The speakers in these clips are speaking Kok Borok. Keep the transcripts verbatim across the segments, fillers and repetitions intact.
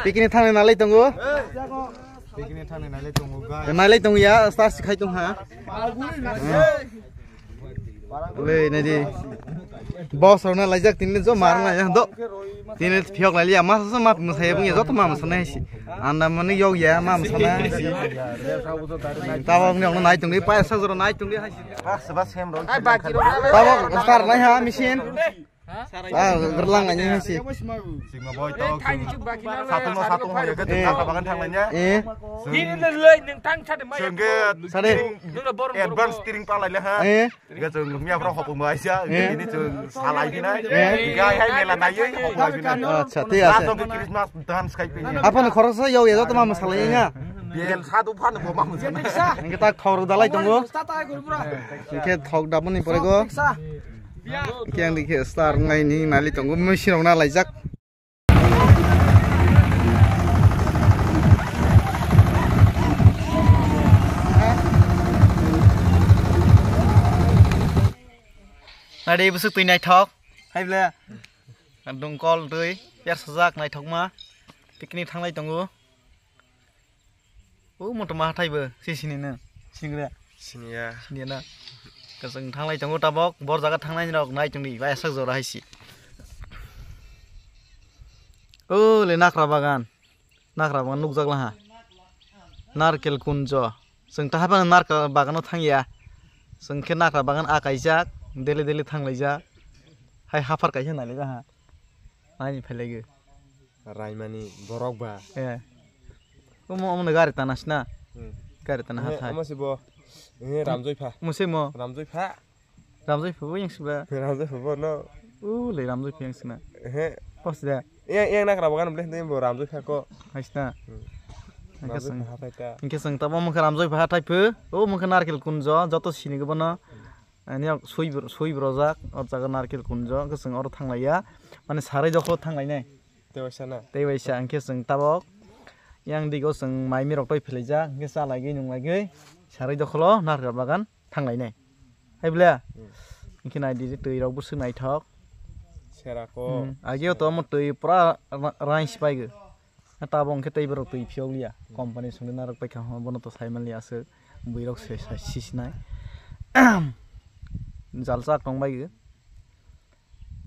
Picnic thangni nalai tongo. Picnic thangni nalai tongo, guys. Nalai tongo ya, start si khai tong ha. Le, nadi. Boss rok na laijak tini jo mar na ya do. Tini phiyok lai ya, ma sa ma masa ya, bung ya joto ma masa na si. Anda mani yok ya, ma masa na si. Tabo ni ono nai tong ni, pa sa jora nai tong ni hai si. Tabo start nai ha machine. Ah, gerlang ani si. Sigma boy to. Satu no satu hoye ke tengah kabangan thang lainnya. Eh. Sade. Advance steering pa lai le ha. Eh. Ga chung miya pro hopung bai sia. Eh. Ini chung salai dinai. Eh. Ga hai mela nai hopung bai dinai. Acha, thik ase. Christmas dance khai pe. Apa no khoroksa yau ya, joto ma salai ya. Biel satu phan bo ma musa. Engke tak thok dalai tongo. Engke thok daboni pore go. Engke ang dikhe star ngai ni nali tongo, machine rok na laijak. Nadi busuk twi naithok. Hai ble. Dungkol twi, yar sajak naithokma. Picnic thanglai tongo. O motom hathai bo, si sini no. Sini gre. Siniya. Sini na. Kasang thanglai tongo tabok, bor jaga thanglai rok nai tongdi, bai sak jora hai si. O le nakra bagan. Nakra bagan nukjak laha. Narkel kunjo. Chwng ta haphano narkel bagano thangya. Chwng khe nakra bagan akaijak, dele dele thanglaijak. Hai haphar kaisa nailaijak ha. Naini phailaigwi. Raimani borok ba. Eh. Omo, omo gari tana sina. Hmm. Gari tana eh, hathai. Omo sibo. Eh, Ramjoi pha. Mo se mo. Ramjoi pha. Ramjoi pha bo yang sibla. Ramjoi pha bo no. U le Ramjoi pha yang sina. Eh. Pos da. Yang, yang nakra bagan ble, bo Ramjoi pha ko. Hai sina. Hmm. Engke Ramjoi seng. Pha hathai ta. Engke seng tabo mungkha Ramjoi pha hathai phu. O mungkha Narkel kunjo, joto sini gubano. Ani sui, sui brojak, o jaga Narkel kunjo, hwnkhe chwng oro thanglaiya. Mane sarai dokholo thanglainai. Tei waisa na? Tei waisa, hwnkhe chwng tabok yang digo chwng mai mirok toi phelaijak, hwnkhe chalaigwi nunglaigwi sarai dokholo Narkel bagan thanglainai. Hai ble? Hmm. Hwnkhe naidi twi rok bwswk naithok. Serako. Hmm. Ageo to omo twi pura ra-, rains paigwi. Tabok hwnkhe tei borok twi phiyokliya. Company songwi narwk paikha hwnba bono to saimanliya aswk. Buirok se sai sisinai. Jalchak tongbaigwi.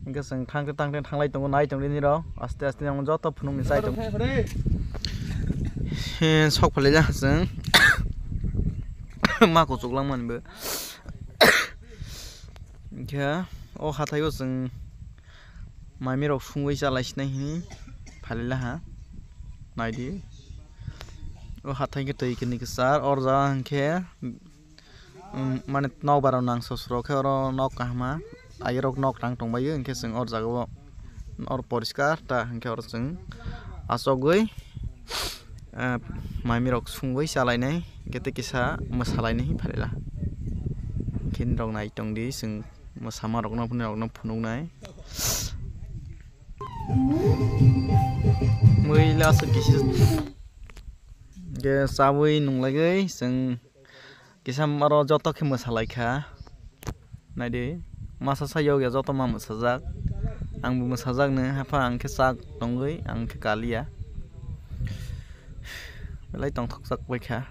Hwnkhe chwng thangkhe thangkhe thanglai tongo, nai tongdi nirok. Aste aste ang joto phunukni chai tongo. He, sok phalai jak chwng. Ma kuchuk langmani bo. Hwnkhe o hathai o chwng. Mai mirok sungwi chalai sinai hwnwi phalai laha. Naidi. O hathai khe twi kini kwchar, or jaga hwnkhe, um, mane nokbar rok nang sosro khe oro nok kaham ma. Ayerok nok tang tongbaio, hwnkhe chwng or jaga o or poriskar ta, hwnkhe oro chwng achogwi, eh, mai mirok sungwi chalainai, hwnkhe tei kisa mwsalainai phalai la. Hwnkhe norok nai tongdi chwng. Mwsama rokno, bini rokno phunuknai. Muila aswk kisa ge chawi nunglaiwi chwng kisa oro joto khe mwsalaikha. Naidi, masa sa yokya joto ma mwsajak. Angbo mwsajakno, hapha ang khe chak tongwi, ang khe kaliya. Belai tongthokjak baikha.